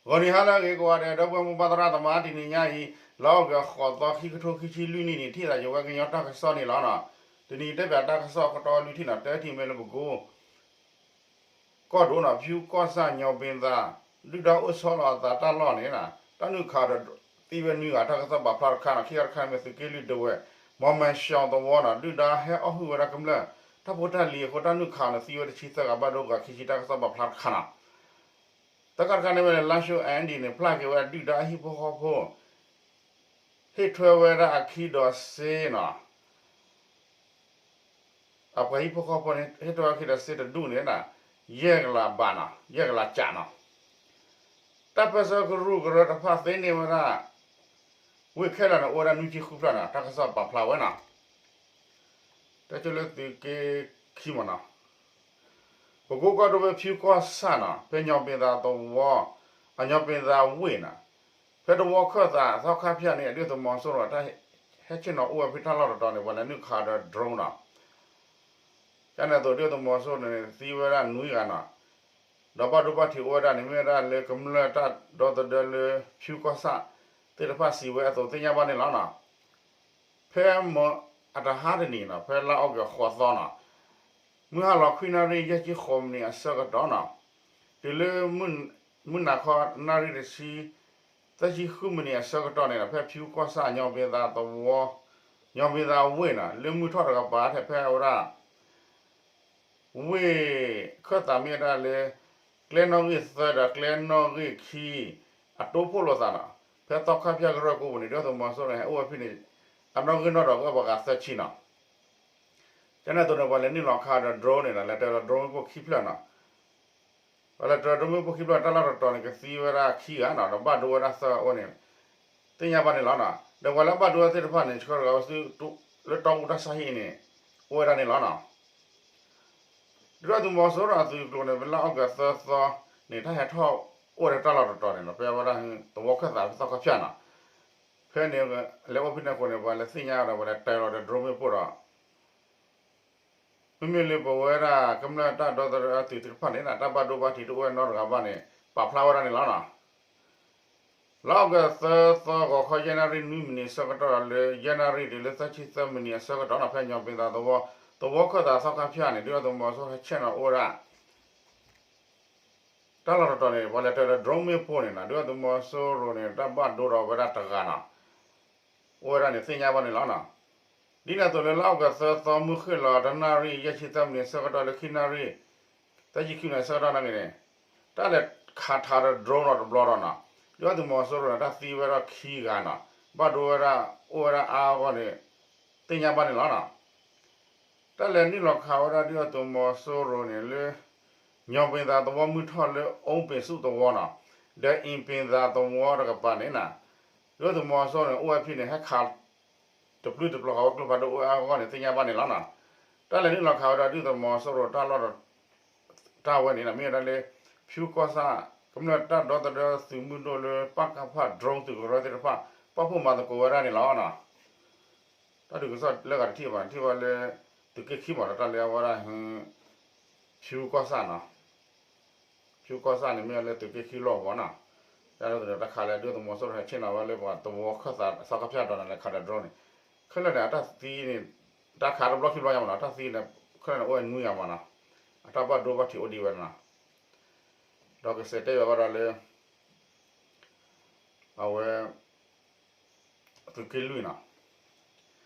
ဂီၤနံၤဟါလၢအဂ့ၤကိးဂၤဒဲး ဒီပုၢ်ဝဲၢ်မိၢ်ပၢ်သရၣ်သမါ တနံၤညါအံၤ လါအီကူး ဃိးသီ ခံကထိခံဆံလွံၢ်နံၣ်န့ၣ် ထံၣ်သးယဝဲကညီတၢ်ကစီၣ်န့ၣ်လီၤနီၤ. တနံၤအံၤတဲပၠးတၢ်ကစီၣ်အကတီၢ်လွံၢ်ထံၣ်နီၤ တၢထံၣ်မ့ၢ်လၢပကိ ကီၢ်ဒိၣ်နီၤ ဖၠူကီၢ်ဆၣ်ညီဘ့သး ဒုၣ်ဒါအိၣ်ဆီလီၤအသးတၢ်လီၢ်န့ၣ် တၢ်နုာ်ခးဒီးသံဝဲနွံဂၤ တၢ်ကစီၣ်ပာ်ဖျါတခါနီၤ ခံဂၤတခါန့ၣ်မ့ၢ်သုးက့လွံၢ်ဒဝဲၢ် မီၢ်မဲၣ်ၡီၣ်သဝီနီၤ ဒုၣ်ဒါဟဲအီၣ်ဟုၣ်ဝဲဒၣ်ကမျၢၢ် တၢ်ဖိတၢ်လံၤအဃိ တၢ်နုာ်ခးန့ၣ်သံဝဲတဆံသၢဂၤ ဘၣ်ဒိဂၤခံဆံ တၢ်ကစီၣ်ပာ်ဖျါတခါနီၤ. တၢ်ခါတခါန့ၣ်မ့ၢ်လၢ လါၡိၣ်အၣ်ဒံၣ်န့ၣ် ဖျါက့ၤဝဲဒၣ်ဒုၣ်ဒါအဟံၣ်ဖိဃီဖိ ဟ့ၣ်ထွဲဝဲဒၣ်အခံဒီးစ့နီၤ အပှၤဟံၣ်ဖိဃီဖိန့ၣ် ဟ့ၣ်ထွဲဝဲခံဒီးစ့တဒူၣ်န့ၣ် ယဲၢ်ကလးဘးနီၤ ယဲၢ်ကလးကးနီၤ. တၢ်ပၢဆှၢကရူၢ်ကရၢတဖၣ်သ့န့ၢ်ဝဲဒၣ် ဝ့ၢ်ခဲလၢာ်န့ၣ် အိၣ်ဝဲဒၣ်နွံဆံဃုဖျၢၣ်နီၤ တၢ်ကစီၣ်ပာ်ဖျါဝဲနီၤ. တၢ်ကၠိလၢသုးက့ခံမ့ၢ်နီၤ ပကိကီၢ်ဒိၣ်ဖဲဖၠူကီၢ်ဆၣ်နီၤ ဖဲညီဘ့သးသဝီ အညီဘ့သးဝ့ၢ်နီၤ ဖဲသဝီခၢၣ်သးသီခါဖၠၣ်န့ၣ် ဒုၣ်ဒါသုးမီၤစိရိၤ တၢ်ဟဲဆ့ၣ်နီၤအိၣ်ဝဲဖဲတၢ်လီၢ်တတီၤန့ၣ် ပှၤလဲၤနုာ်ခးဒီး drone နီၤ. ကန့ၣ်အသိး ဒုၣ်ဒါသုးမီၤစိရိၤန့ၣ် သံဝဲဒၣ်နွံဂၤနီၤ ဒီးဘၣ်ဒိဘၣ်ထံးအိၣ်ဝဲဒၣ်န့ၣ် မ့ၢ်ဝဲဒၣ်လၢကမျၢၢ်တၢ်ဒီသဒၢလၢဖၠူကီၢ်ဆၣ်သ့ၣ်တဖၣ်စံးဝဲအသိးသ့ၣ်ညါဘၣ်န့ၣ်လီၤနီၤ. ဖဲမအတဟါတနံၤနီၤ ဖဲလါအီကူးဃိးသီနီၤ မုၢ်ဟါလီၤခွံနၣ်ရံၣ် ယဲၢ်ဆံဃိးမံးနံးအဆၢကတီၢ်နီၤ တုၤလၢ မုၢ်နၤခီနၣ်ရံၣ်တဆံ သၢဆံဃုမံးနံးအဆၢကတီၢ်န့ၣ်ဒီး ဖဲဖၠူကီၢ်ဆၣ်ညီဘ့သးသဝီ ညီဘ့သးဝ့ၢ်နီၤ လၢမုၢ်ထီၣ်တကပၤထဲဖဲဝဲဒၣ် ဝ့ၢ်ခၢၣ်သးမ့ၢ်ဝဲဒၣ်လၢ ကျဲနီၣ်ဂံၢ်သၢဒီးကျဲနီၣ်ဂံၢ်ခံ အတိဖှိၣ်လိာ်သးနီၤ ဖဲသီခါဖၠၣ်ကရၢၢ်ကိးပူၤန့ၣ် ဒုၣ်ဒါသုးမီၤစိရိၤန့ၣ် ဟဲအိၣ်ဝဲဖဲန့ၣ် အနီၣ်ဂံၢ်နီၣ်ဒီးကအိၣ်ပှၤဂၤသၢဆံနီၤ. ကန့ၣ်အသိးန့ၣ် ပှၤလဲၤနုာ်လီၤခးဒီး drone န့ၣ်နီၤ လဲၤတၢၤလီၤ drone မ့ၣ်ပိၢ်ခံဖျၢၣ်နီၤ ပှၤလဲၤတၢၤ drone မ့ၣ်ပိၢ်ခံဖျၢၣ် တၢ်လီၢ်တတီၤန့ၣ် ကသံဝဲဒၣ်ခံဂၤနီၤ ဒီးဘၣ်ဒိဝဲဒၣ်သၢဂၤအိၣ်န့ၣ် သ့ၣ်ညါဘၣ်န့ၣ်လီၤနီၤ. ဒီးပှၤလၢအဘၣ်ဒိဝဲသ့ၣ်တဖၣ်န့ၣ် ဆှၢတဂၤဝဲဆူ လၢတီအူတၢ်ဆါဟံၣ်န့ၣ် အိၣ်ဝဲဒၣ်န့ၣ်လီၤနီၤ. ဒုၣ်ဒါသုးမီၤစိရိၤအသုးကျိၤန့ၣ် ဖဲလါအီကူးသၢသီန့ၣ် တၢ်ဟဲထီၣ်အိၣ်ဒီးတၢ်လီၢ်တတီၤန့ၣ်နီၤ ဖဲဝဲဒၣ်သဝီခၢၣ်သးဖဲသီခါဖၠၣ်နီၤ ဖဲန့ၣ် လဲၤအိၣ်ဖဲန့ၣ်အဃိန့ၣ် ပှၤလဲၤသ့ၣ်ညါဒီး ပှၤလဲၤတၢၤလီၤဒီး drone မ့ၣ်ပိၢ်ဒီး မ့မ့ၢ်လၢပဝဲဒၣ်ကမျၢၢ်တၢ်ဒီသဒၢသုးသ့ၣ်တဖၣ်န့ၣ် တၢ်ဘၣ်ဒိဘၣ်ထံးတအိၣ်ဝဲနီတဂၤဘၣ်န့ၣ် ပာ်ဖျါဝဲဒၣ်န့ၣ်လီၤနီၤ. လါအီကူးသၢသီ ဂီၤခီယဲၢ်နၣ်ရံၣ်နွံမံးနံးအဆၢကတီၢ်ဒီးလၢ ယဲၢ်နၣ်ရံၣ်တုၤလၢသၢဆံသၢမံးနံးအဆၢကတီၢ်နီၤ ဖဲညီဘ့သးသဝီ သဝီခၢၣ်သးသီခါဖၠၣ်န့ၣ် ဒုၣ်ဒါသုးမီၤစိရိၤဟဲဆ့ၣ်နီၤအိၣ်ဝဲဒၣ် တၢ်လီၢ်တတီၤန့ၣ် ပှၤလဲၤတၢၤဒီး drone မ့ၣ်ပိၢ်န့ၣ်နီၤ ဒုၣ်ဒါသုးမီၤစိရိၤန့ၣ် တၢ်ဘၣ်ဒိဒီးဝဲဒၣ်တဂၤနီၤ အိၣ်ဝဲဒၣ်န့ၣ် သ့ၣ်ညါဘၣ်န့ၣ်လီၤနီၤ. ဒ်န့ၣ်အသိးလၢလါအီကူးသၢသီ မုၢ်ဃ့ၢ်လီၤတနၣ်ရံၣ် ယဲၢ်ဆံသၢမံးနံးအဆၢကတီၢ်လၢခံနၣ်ရံၣ် သၢဆံခံမံးနံးအဆၢကတီၢ်န့ၣ်န့ၣ် တၢ်လဲၤခးထးဒီး drone ဒီးတဘျီဒီးနီၤ ဒုၣ်ဒါသုးမီၤစိရိၤန့ၣ် တၢ်သံဝဲဒၣ်ခံဂၤနီၤ ဘၣ်ဒိဝဲဒၣ်အိၣ်ဝဲဒၣ်အါအါဂီၢ်ဂီၢ်န့ၣ် သ့ၣ်ညါဘၣ်န့ၣ်လီၤနီၤ. တၢ်လဲၤနုာ်လီၤခးဝဲဒၣ်ဒုၣ်ဒါသုးမီၤစိရိၤန့ၣ်လၢ ညီဘ့သးသဝီမုၢ်ထီၣ်လၢ အိပ့ၤဆူၣ်သဝီနီၤ ဒီးအ့ပ့ၤသးသဝီတကပၤန့ၣ်နီၤ ဒုၣ်ဒါသုးမီၤစိရိၤန့ၣ် အိၣ်ဝဲဖဲန့ၣ် ဟဲခး တပျုၢ်တပျီၤဃာ်ဝဲကျိဖးဒိၣ်အိၣ်အါအါဂီၢ်ဂီၢ်န့ၣ် သ့ၣ်ညါဘၣ်န့ၣ်လီၤနီၤ. တၢ်လဲၤနုာ်လီၤခးဝဲဒၣ်ဒုၣ်ဒါသုးမီၤစိရိၤတၢ်လီၢ် တၢ်ဝဲန့ၣ်နီၤ မ့ၢ်ဝဲဒၣ်လၢ ဖၠူကီၢ်ဆၣ် ကမျၢၢ်တၢ်ဒီသဒၢသုးမုၢ်ဒိၣ်လၢ ပကဖ drone သုးကရၢသ့ၣ်တဖၣ် ပာ်ဖှိၣ်မၤသကိးဝဲဒၣ်န့ၣ်လီၤနီၤ. တၢ်ဒုးကစီၣ်လၢဂၤတထံၣ်ဘၣ် ထံၣ်ဝဲလၢ သုးက့ခံမးဒီးတၢ်လၢအဝဲဒၣ် ဖၠူကီၢ်ဆၣ်နီၤ ဖၠူကီၢ်ဆၣ်န့ၣ် မ့ၢ်ဝဲလၢသုးက့ခံလီၢ်ကဝီၤနီၤ. တၢ်လၢတၢ်ခးလၢဒုၣ်ဒါသုးမီၤစိရိၤဟဲဆ့ၣ်နီၤဝဲလၢပှၤသဝီခၢၣ်သးသီခါဖၠၣ်ဒီးန့ၣ် လဲၤခးဒီး drone န့ၣ် ခဲလၢာ်န့ၣ် အတၢ်သံန့ၣ် တၢ်ခးတဘျီခံဘျီညါမးနီၤ တၢ်သံန့ၣ် ခဲလၢာ်န့ၣ် အိၣ်ဝဲနွံဂၤမးနီၤ. အတၢ်ဘၣ်ဒိဘၣ်ထံးအိၣ်ဒံးဝဲနီၤ. ဒီးကစဲးတဲဘၣ်ဝဲဒၣ်လၢ အဝဲ သုးက့လွံၢ်နီၤ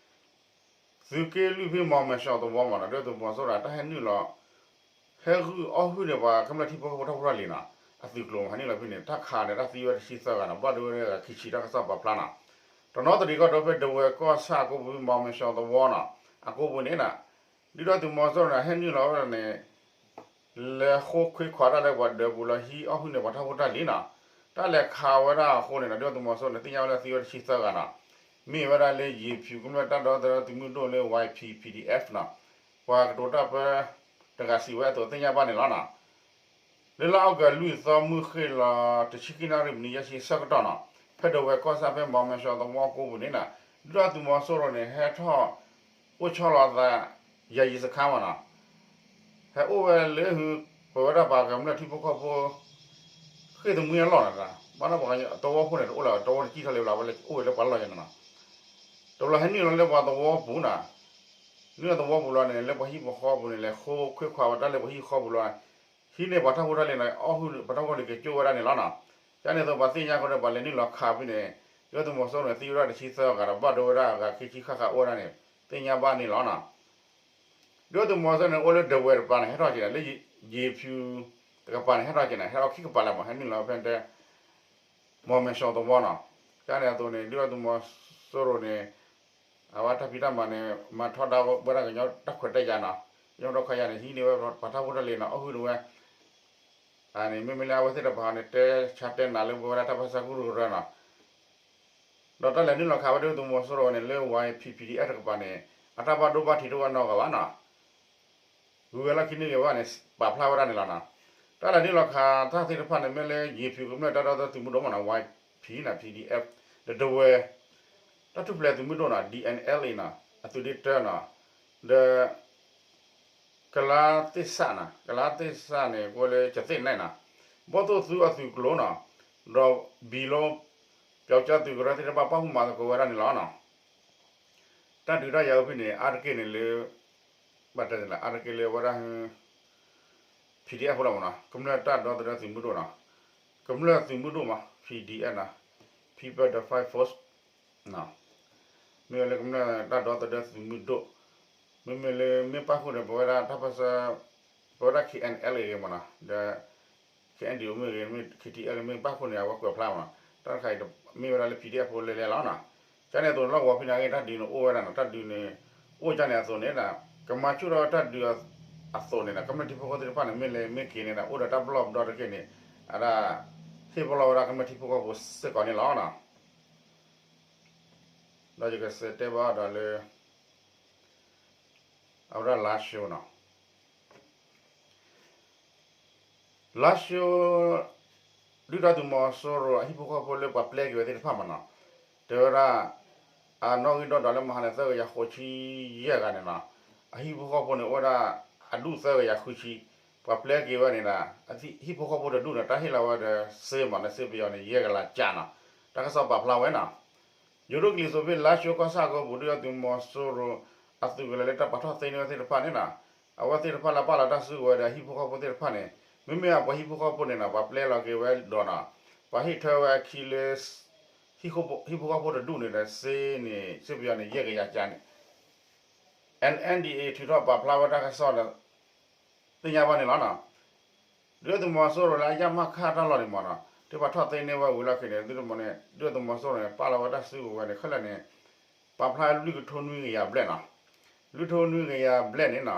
သုးက့လွံၢ်ဖဲမီၢ်မဲၣ်ၡီၣ်သဝီမးနီၤ ဒုၣ်ဒါသုးမီၤစိရိၤ တၢ်ဟဲနုာ်လီၤ ဟဲဂုာ်အီၣ်ဟုၣ်န့ၢ်ပှၤကမျၢၢ်ထံဖိကီၢ်ဖိတၢ်ဖိတၢ်လံၤနီၤ အသုးကျိၤမး ဟဲနုာ်လီၤဖဲန့ၣ် တၢ်ခးန့ၣ် တၢ်သံဝဲတဆံသၢဂၤနီၤ ဘၣ်ဒိဝဲဂၤခံဆံ တၢ်ကစီၣ်ပာ်ဖျါနီၤ. တနီသရံၣ်ကီၢ်ဒိၣ်ဖဲ ဒဝဲၢ်ကီၢ်ဆၣ်အကိပူၤ မီၢ်မဲၣ်ၡီၣ်သဝီနီၤ အကိပူၤန့ၣ်နီၤ ဒုၣ်ဒါသုးမီၤစိရိၤန့ၣ် ဟဲနုာ်လီၤဝဲဒၣ်န့ၣ် လဲၤဃိခွ့ခွးတၢ်လၢပှၤဒၢးပူၤလီၤ ဟံးအီၣ်ဟုၣ်န့ၢ်ပှၤတၢ်ဖိတၢ်လံၤနီၤ. တၢ်လဲၤခးဝဲဒၣ်အဃိန့ၣ်နီၤ ဒုၣ်ဒါသုးမီၤစိရိၤန့ၣ် သ့ၣ်ညါဝဲလၢသံဝဲတဆံသၢဂၤနီၤ. မ့ၢ်ဝဲဒၣ်လၢယံာ်ဖၠူၤကမျၢၢ်တၢ်ဒီသဒၢသုးမုၢ်ဒိၣ်လၢ ဝါအံၣ်ပံၣ် ပီၣ်ဒံၣ်အဲၣ် နီၤ ပှၤကတိၤတၢ်ပၢတဂၤစံးဝဲအသိးသ့ၣ်ညါဘၣ်န့ၣ်လီၤနီၤ. လၢလါအီကူးလွံၢ်သီ မုၢ်ဃ့ၢ်လီၤတဆံခံနၣ်ရံၣ် မံးနံးယဲၢ်ဆံအဆၢကတီၢ်နီၤ ဖဲဒဝဲၢ်ကီၢ်ဆၣ်ဖဲမီၢ်မဲၣ်ၡီၣ်သဝီကိပူၤန့ၣ်နီၤ ဒုၣ်ဒါသုးမီၤစိရိၤန့ၣ် ဟဲထီၣ်အိၣ်ဆီလီၤအသး ယာယီစခန်းမးနီၤ ဟဲအိၣ်ဝဲလၢ ပဝဲဒၣ်ပှၤကမျၢၢ်ထံဖိကီၢ်ဖိ ဃ့ၢ်သမံအလီၢ်နီၤ ဘၣ်ဒီးပှၤသဝီဖိန့ၣ် တအိၣ်လၢၤ သဝီတကံၢ်ထီၣ်လၢၤဘၣ် ဝဲလၢအိၣ်ဝဲလၢပှၤလီၢ်ယဲန့ၣ်နီၤ, တဘျီဟဲနုာ်လီၤလၢပှၤသဝီပူၤနီၤ, နုာ်လီၤသဝီပူၤလီၤန့ၣ် လၢပှၤဟံၣ်ဖိဃီဖိန့ၣ် လဲၤဃိခွဲးခွါဝဲဒၣ်လၢပှၤဟံၣ်ဖိဃီပူၤလီၤ, ဟံးန့ၢ်ပှၤထီၣ်ဖိတၢ်လံၤနီၤ အီၣ်ဟုၣ်ပှၤထီၣ်ဖိလံၤက့ၤကၠိဝဲဒၣ်န့ၣ်လီၤနီၤ, ကန့ၣ်အသိးပှၤသ့ၣ်ညါဃိဒီး ပှၤလဲၤနုာ်လီၤခးဖဲန့ၣ် ဒုၣ်ဒါသုးမီၤစိရိၤန့ၣ် သံဝဲဒၣ်တဆံသၢဂၤဒီး ဘၣ်ဒိဝဲဒၣ်အဂၤခံဆံဃၣ်ဃၣ်အိၣ်ဝဲဒၣ်န့ၣ် သ့ၣ်ညါဘၣ်န့ၣ်လီၤနီၤ. ဒုၣ်ဒါသုးမီၤစိရိၤန့ၣ် အိၣ်လၢဒဝဲၢ်တကပၤန့ၣ် ဟဲထီၣ်က့ၤန့ၣ် လၢယ့ၤဖၠူတကပၤန့ၣ် ဟဲထီၣ်က့ၤန့ၣ် ဟဲထီၣ်ခံကပၤလၢမး ဟဲနုာ်လီၤဖဲတဲ မီၤမဲာ်စီၤသဝီနီၤ, ကန့ၣ်အသိးန့ၣ် ဒုၣ်ဒါသုးမီၤစိရိၤန့ၣ် အဝဲတၢ်ဖံးတၢ်မၤန့ၣ် မၤထီဒါဝဲဒၣ်ကညီတၢ်ခွဲးတၢ်ယာ်နီၤ, ကညီတၢ်ခွဲးယာ်န့ၣ် ဟံးန့ၢ်ဝဲပှၤထီၣ်ဖိတၢ်လံၤနီၤ အီၣ်ဟုၣ်န့ၢ်ဝဲ န့ၣ် မ့မ့ၢ်လၢအဝဲသ့ၣ်တဖၣ်န့ၣ် တဲဆါတဲနၤလၢပဝဲဒၣ်တၢ်ပၢဆှၢကရူၢ်ကရၢနီၤ, ဒီးတၢ်လဲၤနုာ်လီၤခးဝဲဒၣ်သုးမီၤစိရိၤန့ၣ် လၢ ဝါအ့ၣ်ပံၣ် ပီၣ်ဒံၣ်အဲၣ် တကပၤန့ၣ် အတၢ်ဘၣ်ဒိဘၣ်ထံးတအိၣ်နီတဂၤဘၣ်နီၤ, ဂုၤဝဲလီၢ်ခံန့ၢ်ဂ့ၤဘၣ်န့ၣ် ပာ်ဖျါဝဲဒၣ်န့ၣ်လီၤနီၤ, တၢ်လဲၤနုာ်လီၤခးတၢ်သ့ၣ်တဖၣ်န့ၣ် မ့ၢ်လၢယ့ၤဖၠူကမျၢၢ်တၢ်ဒီသဒၢသုးမုၢ်ဒိၣ်မးနီၤ ဝါအ့ၣ်ပံၣ် နီၤ ပီၣ်ဒံၣ်အဲၣ် ဒီးဒဝဲၢ် တၢ်ထူၣ်ဖျဲးသုးမုၢ်ဒိၣ်နီၤ ဒံၣ်အဲၣ်လ်အ့ၣ်နီၤ အသုးဒ့တၢနီၤ, ဒီး ကလါသ့ၣ်စးနီၤ ကလါသ့ၣ်စးန့ၣ် ကဲလၢကသ့ၣ်နဲနီၤ, ဘီၣ်သိၣ်သုအသုးကျိၤနီၤ, ဒီးဘံလိ ပၠီကၠီသုးကရၢသ့ၣ်တဖၣ် ပၣ်ဃုာ်မၤသကိးဝဲဒၣ်န့ၣ်လီၤနီၤ, တၢ်ဒုးတၢ်ယၤအိၣ်ဖဲန့ၣ် အါတက့ၢ်န့ၣ်လၢ ဘၣ်တဲလၢအါတက့ၢ်လၢဝဲဒၣ် ပီၣ်ဒံၣ်အဲၣ် ဖိလီၤမးနီၤ ကမျၢၢ်တၢ်ဒီသဒၢသုးမုၢ်ဒိၣ်နီၤ, ကမျၢၢ်သုးမုၢ်ဒိၣ်မး ပီၣ်ဒံၣ်အဲၣ်နီၤ, People Defense Force မ့ၢ်ဝဲလၢကမျၢၢ်တၢ်ဒီသဒၢသုးမုၢ်ဒိၣ်, မ့မ့ၢ်လၢမ့ၢ်ပၣ်ဃုာ်န့ၣ် ပဝဲဒၣ်တၢ်ပၢဆှၢ ပဝဲဒၣ် KNLA ဂ့ၤမးနီၤ ဒီး KNDO မ့ၢ်ဂ့ၤ မ့ၢ် KTLA မ့ၢ်ပၣ်ဃုာ်န့ၣ် အဝဲကွဲးဖျါမးနီၤ, တၢ်တခါအံၤ မ့ၢ်ဝဲဒၣ်လၢ ပီၣ်ဒံၣ်အဲၣ် ဖိလဲၤလဲၤလီၤနီၤ, ကန့ၣ်အသိးလီၢ်ကဝီၤဖဲန့ၣ်အဂ့ၢ် တၢ်ဒုးန့ၣ်အိၣ်ဝဲဒၣ်နီၤ, တၢ်ဒုးန့ၣ် အိၣ်ကန့ၣ်အသိးန့ၣ် ကမၤဆူၣ်ထီၣ်တၢ်ဒုးအသိးန့ၣ် ကမျၢၢ်ထံဖိကီၢ်ဖိသ့ၣ်တဖၣ်န့ၣ် မ့ၢ်လဲၤမ့ၢ်က့ၤန့ၣ် အိၣ်ဒီးတၢ်ပလီၢ်ပဒီတက့ၢ်န့ၣ် အဒၣ် ဟ့ၣ်ပလီၢ်ဝဲဒၣ်ကမျၢၢ်ထံဖိကီၢ်ဖိစ့ၢ်ကီးန့ၣ်လီၤနီၤ, ဒီးယကစံးတဲဘၣ်ဒီးလၢ အဝဲဒၣ်လါၡိနီၤ လါၡိ ဒုၣ်ဒါသုးမီၤစိရိၤအဟံၣ်ဖိဃီဖိလၢပှၤပျဲက့ၤဝဲသ့ၣ်တဖၣ်မးနီၤ, တဲဝဲဒၣ် အနီၣ်ဂံၢ်ဒိၣ်ဒီးလၢမဟါန့ၣ် သၢကယၤဃိးဆံယဲၢ်ဂၤန့ၣ်နီၤ, အဟံၣ်ဖိဃီဖိန့ၣ် အိၣ်ဝဲဒၣ်အဒူၣ်သၢကယၤဃုဆံ, ပှၤပျဲက့ၤဝဲန့ၣ်ဒီး ဟံၣ်ဖိဃီဖိတဒူၣ်န့ၣ် တၢ်ဟ့ၣ်လီၤဝဲဒီးစ့မး လၢစ့ပယီၤန့ၣ် ယဲၢ်ကလးကၠးနီၤ, တၢ်ကစီၣ်ပာ်ဖျါဝဲနီၤ ယိၤဒိၣ်ကလံၤစိးဖ့ လါၡိကီၢ်ဆၣ်ကိပူၤ ဒုၣ်ဒါသုးမီၤစိရိၤ အသုးကလၢၤလၢတၢ်ပာ်ထီၣ်သ့န့ၢ်ဝဲသ့ၣ်တဖၣ်န့ၣ်နီၤ, အဝဲသ့ၣ်တဖၣ်လၢပာ်လီၤတၢ်စုကဝဲၤဒီးဟံၣ်ဖိဃီဖိသ့ၣ်တဖၣ်န့ၣ် မ့မ့ၢ်အပှၤဟံၣ်ဖိဃီဖိန့ၣ်နီၤ ပှၤပျဲလီၤက့ၤဝဲဒီးနီၤ, ပှၤဟ့ၣ်ထၢဝဲအခံလၢ ဟံၣ်ဖိဃီဖိတဒူၣ်န့ၣ်ဒီးစ့န့ၣ် စ့ပယီၤန့ၣ် ယဲၢ်ကယၤကၠးန့ၣ် NDAA ထုးထီၣ်ပာ်ဖျါဝဲတၢ်ကစီၣ်ဒီး သ့ၣ်ညါဘၣ်န့ၣ်လီၤနီၤ. ဒုၣ်ဒါသုးမီၤစိရိၤလၢအယၢ်မၢ်ခၣ်တၢ်လီၢ်န့ၣ်မးနီၤ, ဒ်ပှၤထီၣ်သ့န့ၢ်ဝဲဝံၤလီၢ်ခံန့ၣ် ဒုၣ်ဒါသုးမီၤစိရိၤန့ၣ် ပာ်လီၤဝဲတၢ်စုကဝဲၤန့ၣ် ခဲလၢာ်န့ၣ် ပာ်ဖျါလွံၢ်ကထိနွံကယၤဘျဲၣ်နီၤ. လွံၢ်ကထိနွံကယၤဘျဲၣ်န့ၣ်နီၤ,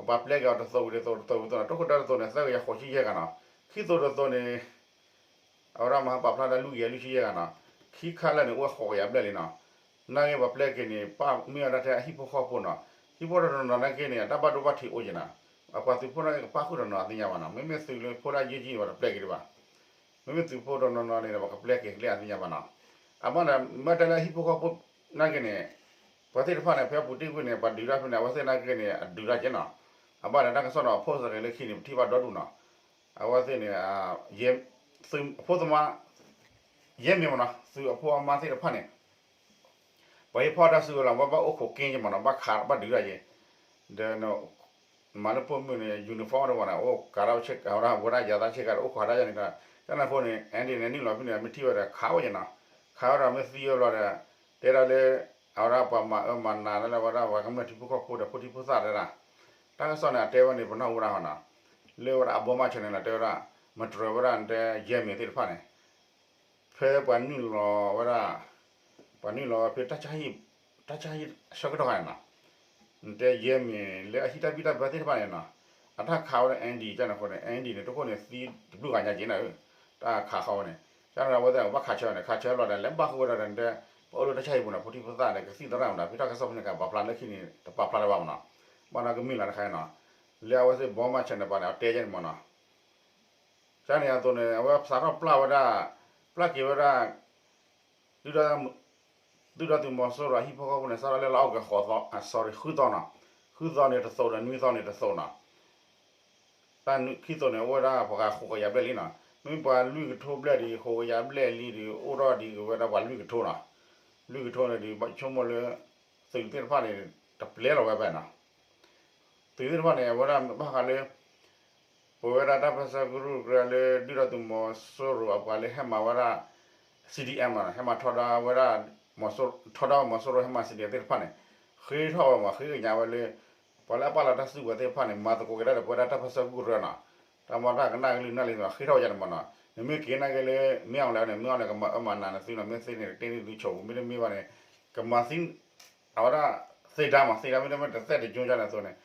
ပှၤပျဲက့ၤအီၤတသိးဝံၤတသိး တသိးဝံၤတသိးနီၤ, တခိၣ်ဒၢတသိးန့ၣ် သၢကယၤဃိးဆံယဲၢ်ဂၤနီၤ. ခံသိးတသိးန့ၣ် အဝဲဒၣ်မၤဟးပာ်ဖျါဒၣ်လွံၢ်ကယၤလွံၢ်ဆံယဲၢ်ဂၤနီၤ. ခံခါလၢာ်န့ၣ် အိၣ်ဃိးကယၤဘျဲၣ်လံနီၤ. နာ်က့ပှၤပျဲက့ၤန့ၣ် ပၣ်မ့ၢ်ဝဲဒၣ်ထဲအဟံၣ်ဖိဃီဖိနီၤ. ဟံၣ်ဖိတနီၤနီၤနာ်က့န့ၣ် အတၢ်ဘၣ်ဒိဘၣ်ထံးအိၣ်က့ၤနီၤ. အပှၤသုးဖိနာ်က့ကပၣ်ဃုာ်တနီၤနီၤသ့ၣ်ညါဘၣ်နီၤ. မ့မ့ၢ်သုးလၢဖိဒၣ်ယဲၢ်ကံန့ၣ် ပှၤတပျဲက့ၤဒံးဘၣ်. မ့မ့ၢ်သုးဖိတနီၤနီၤန့ၣ် ပှၤကပျဲက့ၤကျဲအသ့ၣ်ညါဘၣ်နီၤ. အဘၣ်န့ၣ် မ့ၢ်တဲလၢဟံၣ်ဖိဃီဖိနာ်က့န့ၣ် ပှၤသ့ၣ်တဖၣ်န့ၣ် ဖဲပူၤတ့ၢ်ကွံာ်န့ၣ် ပှၤဒုးတၢ်ဖဲန့ၣ် အဝဲသ့ၣ်နာ်က့န့ၣ် အဒုးတၢ်က့နီၤ. အဘၣ်ဒီးတၢ်ကစီၣ်န့ၣ် အဖိသ့ၣ်လၢခံန့ၣ် ပထံၣ်ဘၣ်ဒီဒူၣ်နီၤ. အဝဲသ့ၣ်န့ၣ် သုးဖိသမား ယဲၢ်မံၤမးနီၤ သုးအဖိအမါသ့ၣ်တဖၣ်န့ၣ် ပှၤဟ့ၣ်ဖီၣ်တၢ်စုကဝဲၤလီၤ ဘၣ်ဘၣ်အိၣ်ခိးက့က့မးနီၤ ဘၣ်ခးဘၣ်ဒုးတၢ်က့ ဒီး မၤလၢပိာ်မုၣ်န့ၣ် uniform တဝဲန့ၣ် အိၣ်ကးဒၣ်ဝဲဆ့ကၤဝဲဒၣ် ဝဲဒၣ်ယၤသးဆ့ကၤဒီး အိၣ်ခိးဒၣ်ယၤန့ၣ်ဒီး ကန့ၣ်အဃိန့ၣ် အဲၣ်ဒံးန့ၣ် နုာ်လီၤဖဲန့ၣ် မ့ၢ်ထံၣ်ဝဲဒီး ခးဝဲယနီၤ ခးဝဲဒီးမ့ၢ်သံဝဲဘျီဒီး တဲဒၣ်လၢ အဝဲဒၣ်ပှၤမၤအၢမၤနးလၢဝဲဒၣ်ပှၤကမျၢၢ်ထံဖိကီၢ်ဖိဒီးဖိထံဖိသၣ်တဲဒၣ် တၢ်ကစီၣ်န့ၣ် အတဲဝဲန့ၣ် ပနၢ်ဟူဝဲဒၣ်ဟီနီၤ လၢဝဲဒၣ်အဘီမါ channel န့ၣ် တဲဝဲဒၣ် မတြၢၤဝဲဒၣ်နတဲယဲၢ်မံၤသ့ၣ်တဖၣ်န့ၣ် ဖဲပှၤနုာ်လီၤဝဲဒၣ် ပှၤနုာ်လီၤဝဲဖဲ တၢ်ဆါဟံၣ်ဆၢကတီၢ်ခါန့ၣ်နီၤ နတဲယဲၢ်မံၤလၢအဟံးတၢ်ဘံၣ်တၢ်ဘၢသ့ၣ်တဖၣ်န့ၣ်နီၤ အတၢ်ခးဝဲဒၣ် အဲၣ်ဒံး ကန့ၣ်အဃိန့ၣ် အဲၣ်ဒံး န့ၣ် တခိၣ်န့ၣ်သံတဘျုးဂၤညါက့ၤန့ၣ် တၢ်ခးဃီဝဲန့ၣ် ကန့ၣ်အဝဲသ့ၣ်ကဘၣ်ခးဆၢန့ၣ် ခးဆၢလီၤဒီး လဲၤဘၣ်ဃုာ်ဝဲဒၣ်ဒီးနတဲ ပအိၣ်လၢတၢ်ဆါဟံၣ်ပူၤန့ၣ် ဖိထံဖိသၣ်ဒီးကသံၣ်သရၣ်မးဒီး ဖဲတၢ်ကစီၣ်ဖဲန့ၣ်ကပာ်ဖျါလၢခံန့ၣ် တပာ်ဖျါလၢၤဘၣ်မးနီၤ ဘၣ်ဒီးကမ့ၢ်လီၤတခါန့ၣ်နီၤ လၢအဝဲသ့ၣ်ဘီမါ channel တပၤန့ၣ် အတဲယဲၢ်န့ၣ်မးနီၤ ကန့ၣ်အသိးန့ၣ် အဝဲစးထီၣ်ပျၢ်ဝဲဒၣ် ပျၢ်က့ၤဝဲဒၣ် ဒုၣ်ဒါသုးမီၤစိရိၤအဟံၣ်ဖိဃီဖိန့ၣ် စးထီၣ်လၢလါအီကူး sorry ဃုသီနီၤ ဃုသီန့ၣ်တသိးဒီးနွံသီန့ၣ်တသိးနီၤ တၢ်ခံသိးန့ၣ် အိၣ်ဝဲဒၣ်ပှၤဂၤဃိးကယၤဘျဲၣ်လံနီၤ မ့ၢ်ပှၤလွံၢ်ကထိဘျဲၣ်ဒီး ဃိးကယၤဘျဲၣ်လံဒီး အိၣ်ထီၣ်ဒံးကဝဲဒၣ်ပှၤလွံၢ်ကထိနီၤ. လွံၢ်ကထိန့ၣ်ဒီး ဘၣ်ဆိကမိၣ်လၢ သုးသ့ၣ်တဖၣ်န့ၣ် တပျဲလီၤဝဲဘၣ်နီၤ. သုးသ့ၣ်တဖၣ်န့ၣ် အဝဲဒၣ်ဘၣ်ဃးလၢ ပဝဲဒၣ်တၢ်ပၢဆှၢကရူၢ်ကရၢလၢ ဒုၣ်ဒါသုးမီၤစိရိၤအပှၤလၢဟဲမၤဝဲဒၣ် C D M နီၤ, ဟဲမၤထီဒါဝဲဒၣ် ထီဒါမီၤစိရိၤဟဲမၤ C D M သ့ၣ်တဖၣ်န့ၣ် ဃ့ထီၣ်ဝဲမး ဃ့ကညးဝဲလၢ ပှၤလၢအပာ်လီၤတၢ်စုကဝဲၤသ့ၣ်တဖၣ်န့ၣ် မၤသကိးက့ၤတၢ်ဒီးပဝဲဒၣ်တၢ်ပၢဆှၢကရူၢ်ကရၢနီၤ. တၢ်မၤတၢ်ကနၣ်ကလုၢ်ကနၣ်လံန့ၣ် ဃ့ထီၣ်ဝဲဒၣ်န့ၣ်မးနီၤ. နမ့ၢ်က့ၤနာ်က့ၤလၢ မ့ၢ်အီၤလဲၣ်န့ၣ် မ့ၢ်အီၤန့ၣ် ကမၤအၢမၤနးန့ၣ်သုနီၤ, မ့ၢ်သ့န့ၣ် ကတ့န့ၢ်သုဆိးပူၤ မ့တမ့ၢ်ဘၣ်န့ၣ် ကမၤသံ အဝဲဒၣ် သ့ဒါမး သ့ဒါမ့တမ့ၢ် တသ့တကၠိဒ်န့ၣ်အသိးန့ၣ်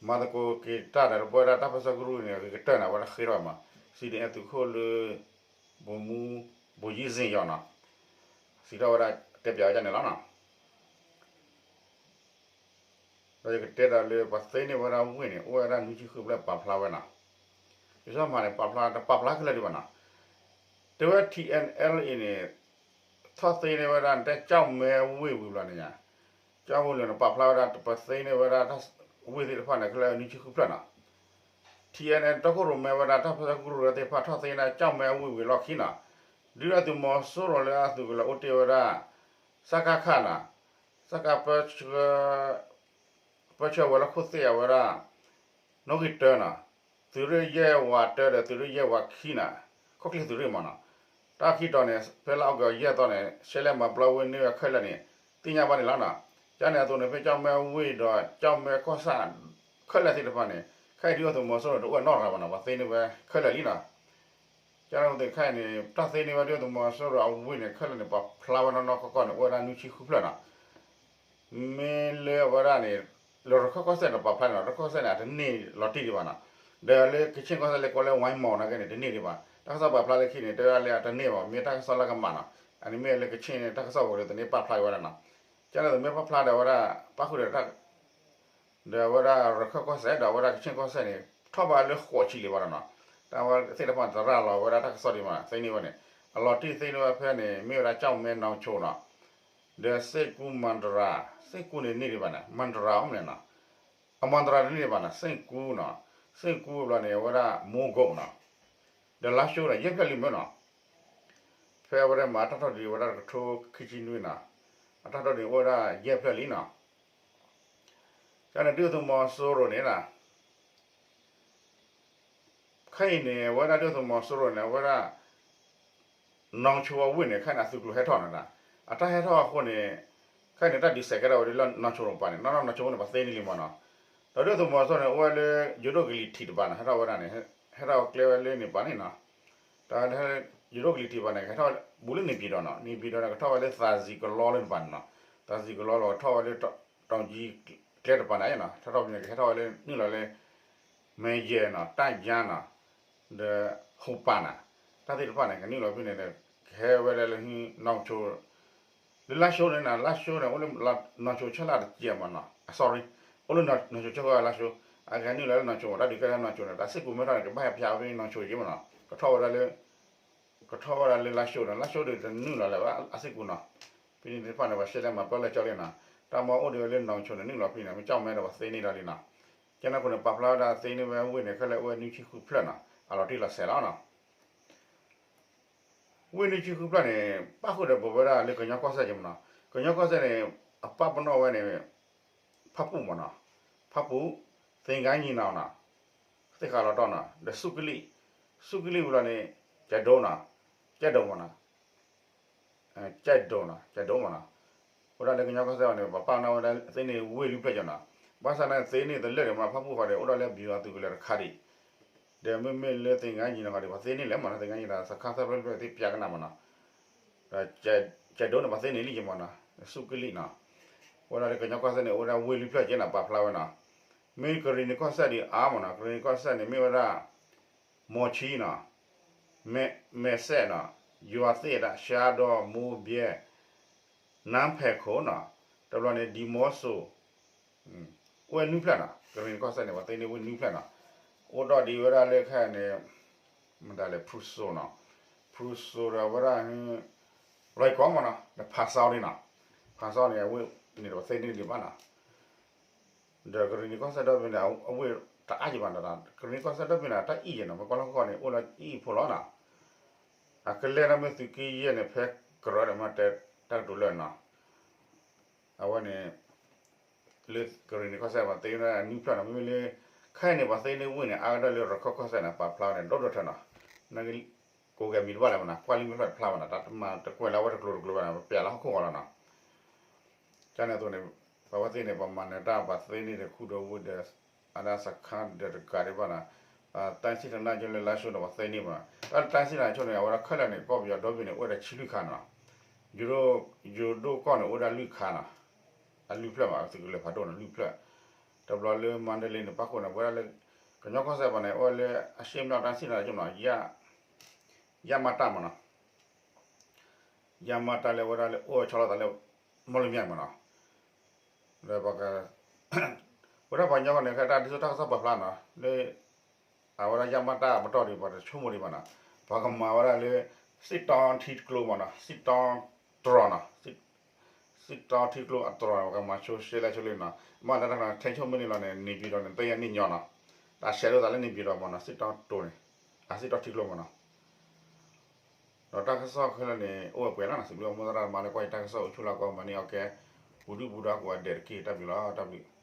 မၤသကိးက့ၤတၢ်ဒီးပဝဲဒၣ်တၢ်ပၢဆှၢကရူၢ်န့ၣ် ဂ့ၤကတၢၢ်န့ၣ် အဝဲဒၣ်ဃ့ထီၣ်မး C D M သုးခိၣ်လၢ ဗိုလ်မှူး ဗိုလ်ကြီးဇင်ယွန့်နီၤ စံးထီၣ်ဝဲဒၣ် တဲပၠးဝဲဒၣ်န့ၣ်လီၤနီၤ. ဒီးယကတဲဒီးလၢပှၤသ့န့ၢ်ဝဲဒၣ်ဝ့ၢ်န့ၣ် အိၣ်ဝဲဒၣ်နွံဆံဃုဖျၢၣ်ပာ်ဖျါဝဲနီၤ. ယဆိကမိၣ်န့ၣ် ပာ်ဖျါ တပာ်ဖျါခဲလၢာ်ဒံးဘၣ်နီၤ. တဲဝဲ T N L A န့ၣ် ထီၣ်သ့န့ၢ်ဝဲဒၣ် တဲကၠီၣ်မဲဝ့ၢ်ဝံၤဘျီန့ၣ်ညါ ကၠီၣ်မဲဝ့ၢ်လၢန့ၣ် ပာ်ဖျါဝဲဒၣ် ပသ့န့ၢ်ဝဲဒၣ်ဝ့ၢ်သ့ၣ်တဖၣ်န့ၣ် ခဲလၢာ်နွံဆံဃုဖျၢၣ်နီၤ. T N L တီခိၣ်ရိၣ်မဲဝဲဒၣ် တၢ်ပၢဆှၢကရူၢ်ကရၢသ့ၣ်တဖၣ်ထီၣ်သ့န့ၢ်ကၠီၣ်မဲဝ့ၢ်ဝံၤလီၢ်ခံနီၤ. ဒုၣ်ဒါသုးမီၤစိရိၤလၢအသုးကလၢၤအိၣ်တ့ၢ်ဝဲဒၣ် စကခနီၤ စက ပၢဆှၢဝဲလၢခိၣ်သ့ၣ်အဝဲဒၣ် နီၣ်ဂံၢ်တၢနီၤ, သုးရ့ၣ်ယဲၢ်ဝးတၢဒီး သုးရ့ၣ်ယဲၢ်ဝးခံနီၤ, ခီၣ်ချ့သုးရ့ၣ်မးနီၤ. တၢ်ခံတီၤန့ၣ် ဖဲလါအီကူးယဲၢ်သီန့ၣ် ရှဲလဲၣ်မၤပျီဝ့ၢ်န့ၢ်ဝဲခဲလၢာ်န့ၣ် သ့ၣ်ညါဘၣ်န့ၣ်လီၤနီၤ. ကန့ၣ်အသိးန့ၣ် ဖဲကၠီၣ်မဲဝ့ၢ်ဒီးကၠီၣ်မဲကီၢ်ဆၣ် ခဲလၢာ်သ့ၣ်တဖၣ်န့ၣ် ခဲအံၤဒုၣ်ဒါသုးမီၤစိရိၤန့ၣ် တအိၣ်နီတဂၤဘၣ်နီၤ, ပှၤသ့န့ၢ်ဝဲခဲလၢာ်လံနီၤ. ကန့ၣ်အသိးခဲအံၤန့ၣ် တၢ်သ့န့ၢ်ဝဲဒုၣ်ဒါသုးမီၤစိရိၤအဝ့ၢ်န့ၣ် ခဲလၢာ်န့ၣ် ပာ်ဖျါဝဲနီၢ်နီၢ်ကီၢ်ကီၢ်န့ၣ် အိၣ်ဝဲဒၣ်နွံဆံဃုဖျၢၣ်နီၤ. မ့ၢ်လၢအဝဲဒၣ်န့ၣ် လၢရခၢၣ်ကီၢ်စဲၣ်န့ၣ် ပာ်ဖျါန့ၣ်နီၤ, ရခၢၣ်ကီၢ်စဲၣ်န့ၣ် အတန့ၢ်လီၤတံၢ်ဒံးဘၣ်နီၤ. ဒီးလၢကခ့ၣ်ကီၢ်စဲၣ်လၢကိးလၢ ဝါမီၤ နာ်က့န့ၣ် တန့ၢ်ဒံးဘၣ်. တၢ်ကစီၣ်ပာ်ဖျါလၢခံန့ၣ် တဲဝဲဒၣ်လၢအတန့ၢ်ဘၣ်, မ့ၢ်တၢ်ကစီၣ်လၢကမၣ်နီၤ. အန့ၣ်မ့ၢ်လၢကခ့ၣ်န့ၣ် တၢ်ကစီၣ်ပူၤဒီး သန့ၢ်ပာ်ဖျါက့ၤဝဲဒၣ်နီၤ. ကန့ၣ်အသိးမ့ၢ်ပာ်ဖျါဒီးဝဲဒၣ် ပၣ်ဃုာ်ဒီးတၢ် ဒီးအဝဲဒၣ်ရခၢၣ်ကီၢ်စဲၣ် ဒီးအဝဲဒၣ်ကခ့ၣ်ကီၢ်စဲၣ်န့ၣ် ထီၣ်ဘးလၢဃိးဆံလံဘၣ်ဒီးနီၤ. တၢ်ဝဲသ့ၣ်တဖၣ်န့ၣ် သရၣ်လီၤဝဲဒၣ်တၢ်ကစီၣ်ဒံးမး သ့န့ၢ်ဝဲန့ၣ် အလီၤတံၢ်သ့န့ၢ်ဝဲဖဲန့ၣ် မ့ၢ်ဝဲဒၣ်ကၠီၣ်မဲနီၣ်ဆိနီၤ, ဒီးစ့ၣ်ကူမၤတရၤ, စ့ၣ်ကူန့ၣ်န့ၢ်ဒံးဘၣ်န့ၣ် မၤတရၤအီၤမ့ၢ်န့ၣ်နီၤ, အမၤတရၤတန့ၢ်ဒံးဘၣ်န့ၣ် စ့ၣ်ကူနီၤ, စ့ၣ်ကူဘျီန့ၣ် အဝဲဒၣ်မိၢ်ကိးနီၤ, ဒီးလါၡိဒီး ယဲၢ်ဖျၢၣ်လံမ့ၢ်နီၤ. ဖဲအဝဲဒၣ်မၤတၢ်ထီၣ်ဒံးဝဲဒၣ်တကထိခံဆံနွံနီၤ, အတၢ်ထီၣ်ဒံးအိၣ်ဝဲဒၣ်ယဲၢ်ဖျၢၣ်လံနီၤ. ကန့ၣ်ဒုၣ်ဒါသုးမီၤစိရိၤန့ၣ်နီၤ ခဲအံၤန့ၣ် အဝဲဒၣ်ဒုၣ်ဒါသုးမီၤစိရိၤန့ၣ် အဝဲဒၣ် နီၣ်ဆိအဝ့ၢ်န့ၣ် ခဲအံၤန့ၣ် အသုးကျိၤဟဲထီၣ်န့ၣ်ဒီး အတၢ်ဟဲထီၣ်အဃိန့ၣ် ခဲအံၤန့ၣ် တၢ်ဒုးစဲးကဲထီၣ်ဝဲဒၣ်လၢနီၣ်ဆိပၤန့ၣ် နီၢ်နီၢ်နီၣ်ဆိန့ၣ် ပှၤသ့န့ၢ်လံမ့ၢ်နီၤ. ဒီးဒုၣ်ဒါသုးမီၤစိရိၤန့ၣ် အိၣ်ဝဲလၢ ယိၤဒိၣ်ကလံၤထံးတပၤန့ၣ် ဟဲထီၣ်ဝဲဒၣ်န့ၣ် ဟဲထီၣ်ကျဲဝဲလၢန့ၣ်ပၤန့ၣ်နီၤ. တၢ်လၢ ယိၤဒိၣ်ကလံၤထံးတပၤန့ၣ် ကဟဲထီၣ်ဘူးလၢန့ၣ်ပံၤဒီးနီၤ, န့ၣ်ပံၤဒီးန့ၣ် ကထီၣ်ဝဲလၢသးစံးကလီလၢန့ၣ်ပၤန့ၣ်နီၤ. သးစံးကလီလီၤ ကထီၣ်ဝဲလၢ တောင်ကြီး ကျဲတပၤန့ၣ်နီၤ, ထီၣ်ထီၣ်ပန့ၣ် ကဟဲထီၣ်ဝဲလၢနုာ်လီၤလၢ မဲၢ်ယဲၢ်နီၤ တၢ်ယါနီၤ ဒီးဟူးပၢ်နီၤ, တၢ်သ့ၣ်တဖၣ်န့ၣ် ကနုာ်လီၤဖဲန့ၣ်ဒီး ကဟဲဝဲဒၣ်လၢနီၣ်ဆိ လၢလါၡိန့ၣ်နီၤ, လါၡိန့ၣ် အိၣ်လၢနီၣ်ဆိဆၢလၢ်တကဲးမ့ၢ်နီၤ, sorry, အိၣ်လၢနီၣ်ဆိဆၢလၢ်လါၡိ, အကနုာ်လီၤလၢနီၣ်ဆိ တၢ်ဒုးကဲထီၣ်လၢနီၣ်ဆိန့ၣ် တၢ်စ့ၣ်ကူမ့ၢ်ထီၣ်န့ၣ် ကဘၣ်ဟဲဖျါဖဲနီၣ်ဆိက့မ့ၢ်နီၤ, ကထီၣ်ဝဲဒၣ်လၢ ကထီၣ်ဝဲဒၣ်လၢလါၡိန့ၣ် လါၡိဒီးတနုာ်လီၤလၢၤဘၣ်အစ့ၣ်ကူနီၤ, ဖဲန့ၣ်သ့ၣ်တဖၣ်န့ၣ် ပှၤရှဲလဲၣ်မၤပၢလၢကၠီလံနီၤ, တၢ်မၤအိၣ်ဒံးဝဲလၢနီၣ်ဆိန့ၣ် နုာ်လီၤဖဲန့ၣ် မ့ၢ်ကၠီၣ်မဲဒီးပှၤသ့န့ၢ်လီၤလံနီၤ, ကန့ၣ်အဃိန့ၣ် ပာ်ဖျါဝဲဒၣ်သ့န့ၢ်ဝဲဝ့ၢ်န့ၣ် ခဲလၢာ်အိၣ်ဝဲနွံဆံဃုဖျၢၣ်နီၤ, အလီၤတံၢ်လီၤဆဲးလီၤနီၤ. ဝ့ၢ်နွံဆံဃုဖျၢၣ်န့ၣ် ပၣ်ဃုာ်ဒီးပဝဲဒၣ်လၢကညီကီၢ်စဲၣ်က့မ့ၢ်နီၤ, ကညီကီၢ်စဲၣ်န့ၣ် အပၣ်ပနီၣ်ဝဲန့ၣ် ဖၣ်ပူၣ်မ့ၢ်နီၤ, ဖၣ်ပူၣ်, သ့ၣ်ကါညီနီၤနီၤ, သ့ၣ်ဃာ်လီၤတီၢ်နီၤ, ဒီးစူးကလံၣ်, စူးကလံၣ်ဝံၤလီၤန့ၣ် ကဲဒိနီၤ, ကဲဒိမ့ၢ်နီၤ, ကဲဒိနီၤ, ကဲဒိမ့ၢ်နီၤ, အိၣ်ဒၣ်လၢကညီကီၢ်စဲၣ်န့ၣ် ပပၣ်ပနီၣ်ဝဲဒၣ်သ့န့ၢ်ဝ့ၢ်လွံၢ်ဖျၢၣ်က့နီၤ, ဘၣ်ဆၣ်န့ၣ်သ့န့ၢ်တလၢာ်ဒံးမ့ၢ်နီၤ, ဖၣ်ပူၣ်ဃီဒီး အိၣ်ဒၣ်လၢဘံၤအသုးကလၢၤတခါဒံး, ဒီးမ့မ့ၢ်လၢသ့ၣ်ကါညီနီၤဃီဒီး ပှၤသ့န့ၢ်လဲၣ်မ့ၢ်နီၤ, သ့ၣ်ကါညီဒီး စခါသၢဖျၢၣ်လွံၢ်ဖျၢၣ်သ့ၣ်ပျၢ်ကနၣ်မ့ၢ်နီၤ, ဒီး ကဲဒိန့ၣ် ပှၤသ့န့ၢ်လံက့မ့ၢ်နီၤ, စူးကလံၣ်နီၤ, အိၣ်ဒၣ်လၢကညီကီၢ်စဲၣ်န့ၣ် အိၣ်ဝဲဒၣ်ဝ့ၢ်လွံၢ်ဖျၢၣ်က့နီၤ ပာ်ဖျါဝဲနီၤ, မ့ၢ်ကရံၣ်နံၤကီၢ်စဲၣ်ဒံးအါမ့ၢ်နီၤ, ကရံၣ်နံၤကီၢ်စဲၣ်န့ၣ် မ့ၢ်ဝဲဒၣ် မီၤဆံနီၤ, မဲာ်စဲၣ်နီၤ, ယွၤသ့ၣ်ဒၣ် ရှါဒီမူဘျဲ နါဖဲးခိၣ်နီၤ, တဘျီန့ၣ် ဒံမီၤစိၤ, အိၣ်ဝဲနွံဖျၢၣ်နီၤ, ကရံၣ်နံၤကီၢ်စဲၣ်န့ၣ် ပှၤသ့န့ၢ်ဝ့ၢ်နွံဖျၢၣ်နီၤ, အိၣ်ဒၣ်ဒံးဝဲဒၣ်လၢခဲအံၤန့ၣ် မတၤလဲၣ် ဖရူစိၤနီၤ, ဖရူစိၤဒီးဝဲဒၣ် လွဲၢ်ကီမ့ၢ်နီၤ, ဒီးဖးစီဒံးနီၤ, ဖးစီန့ၣ် အဝ့ၢ်န့ၣ်ဒီးပှၤသ့န့ၢ်ဒံးဘၣ်နီၤ, ဒီးကရံၣ်နံၤကီၢ်စဲၣ်ဒီဘ့ၣ်န့ၣ် အဝ့ၢ်တအါယံၤဘၣ်နီၤ, ကရံၣ်နံၤကီၢ်စဲၣ်ဒီဘ့ၣ်န့ၣ် တၢ်အံၣ်ယံၤနီၤ, မ့ၢ်ကွၢ်လၢဟီၣ်ခိၣ်န့ၣ် အိၣ်လၢအံၣ်ဖိလီၤနီၤ, အကလဲၢ်တၢ်မ့ၢ်သုးက့ယဲၢ်န့ၣ် ဖဲကရၢဒီးမ့ၢ်တဲတၢ်ကတိၤလၢာ်နီၤ, အဝဲန့ၣ် လၢကရ့ၣ်နံၤကီၢ်စဲၣ်ပှၤသ့န့ၢ်နွံဖျၢၣ်နီၤ, မ့မ့ၢ်လၢ ခဲအံၤန့ၣ် ပှၤသ့န့ၢ်ဝ့ၢ်န့ၣ် အါကတၢၢ်လၢရခၢၣ်ကီၢ်စဲၣ်န့ၣ် ပာ်ဖျါန့ၣ် ဒိၣ်ဒိၣ်ထၢနီၤ, ကိးက့ၤမံၤတဘၣ်လၢၤမနီၤ, ကွၢ်လံမ့ၢ်ဖျၢၣ်တဖျါမနီၤ, တၢ်တမၤတကွဲးလၢအဝဲတကျိၤတကျိၤဘၣ်န့ၣ် ပပျးလၢဟီၣ်ခိၣ်ဂီၤလီၤနီၤ. ကန့ၣ်အသိးန့ၣ် ပှၤဝဲသ့ၣ်န့ၣ် ပှၤမၤနၢၤတၢ် ပှၤသ့န့ၢ်ဒီးခူဒီးဝ့ၢ်ဒီး အဒၣ်စခါဒီးတကးဒံးဘၣ်နီၤ, တၢ်စံၣ်တနၢ်ကၠိလၢလါၡိန့ၣ် ပှၤသ့န့ၢ်မနီၤ, တၢ်တၢ်စံၣ်တနၢ်ကၠိန့ၣ် အဝဲဒၣ်ခဲလၢာ်န့ၣ် ကီၢ်ပယီၤဒီဘ့ၣ်န့ၣ် အိၣ်ဝဲဒၣ်ဆံလွံၢ်ခါနီၤ, ယိၤဒိၣ်ကီၢ်န့ၣ် အိၣ်ဝဲဒၣ်လွံၢ်ခါနီၤ, အလွံၢ်ဖျၢၣ်မး သုးကလၢၤဖးဒိၣ်န့ၣ် လွံၢ်ဖျၢၣ်, တဘျီလၢမါဒလ့န့ၣ် ပၣ်ဃုာ်န့ၣ် ပဝဲဒၣ်လၢ ကညီကီၢ်စဲၣ်ပှၤန့ၣ် အိၣ်ဝဲလၢအရှေ့မြောက်တၢ်စံၣ်တနၢ်ကၠိမနီၤ, ယမတၢ်မနီၤ ယမတၢ်လၢဝဲဒၣ်လၢအိၣ်ဆီလီၤသးလၢ မီၣ်လမၠဲၣ်မနီၤ, လၢပှၤက ဝဲဒၣ်ပှၤကညီန့ၣ် ခဲတၢ်ဒ်သိးတၢ်ကစီၣ်ပာ်ဖျါနီၤ လၢ အဝဲဒၣ်ယမတၢ်ပတီၢ်ဒံး ပှၤတဆိကမိၣ်ဒံးဘၣ်နီၤ, ပှၤကမၤဝဲဒၣ်လၢ စံၣ်တီထံတကျိမနီၤ, စံၣ်တီတြီၤနီၤ စံၣ်တီထံကျိအတြီၤန့ၣ် ပှၤကမၤဆိရှဲလဲဆိလံနီၤ, မ့ၢ်တၢ်တခါန့ၣ် ထဲဆိကမိၣ်န့ၣ်လီၤန့ၣ် နေပြည်တော်န့ၣ် သ့ၣ်ညါန့ၣ်ညီနီၤ, တၢ်ဆဲးဒိၣ်သးလၢ နေပြည်တော်မနီၤ စံၣ်တီတိၤန့ၣ် အစံၣ်တီထံကျိမနီၤ, ဒီးတၢ်ကစီၣ်ခဲလၢာ်န့ၣ် အိၣ်ဝဲပှဲၤလီၤနီၤ, စံးဘျုးမိၢ်သရၣ်မၤလၢကွၢ်ယတၢ်ကစီၣ်အိၣ်ဆူၣ်လၢကီၢ်မၤန့ၢ်အီၤကဲ ပူၤဒုၣ်ပူၤဒါကိးဂၤဒဲးတက့ၢ် တၢ်ဘျုးလီၤ တၢ်ဘျုး